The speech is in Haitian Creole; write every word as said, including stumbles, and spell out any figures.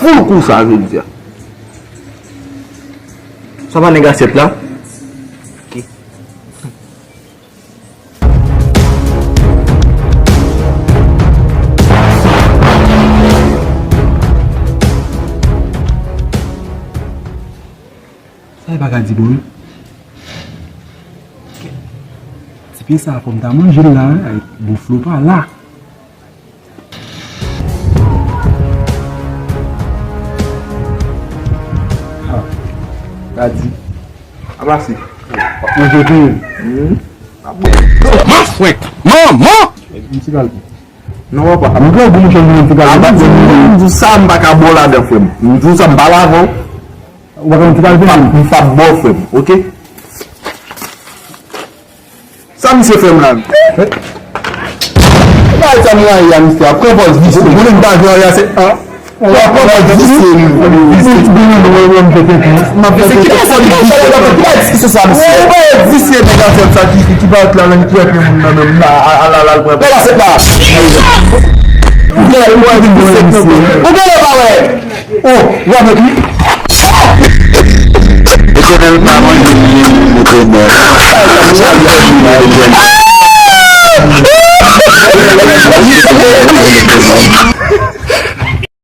Pou kou sa, jodi a. Sa pa nèg asyèt la? Sa e pa ka di bon wi. Ti pye sa fò m ta manje l la, wi, bouf lo pa la. Ah, ta di. Abase. W ap manje tou. Hmm. Manman! Manman! M ti kal tou. Non, papa. M gen gou mouche vin ti kal. Aba di m di sa, m pa ka ba w ladan, frè m. M di w sa, m pale avè w. Ou pa konn ti kal vini? M p ap ba w, frè m, oke? Sa misye fè m la? Bagay sa m rayi a, misye a pran pòz visye. Ou konnen m pa jwe a se an. Ou pa pran pòz visye, nou. M ap fè se ki sa, ki sa, ki sa, ki sa, ki sa, ki sa, misye. Ou pa visye, nèg a fè sa ki, ki, ki pa la, ki trèt moun nan menm la, a, a, la, la, l pran. Nèg a se pa. Ou gen lè pa wè. Oh, w avèk li? Etènèl pa manje li, Etènèl.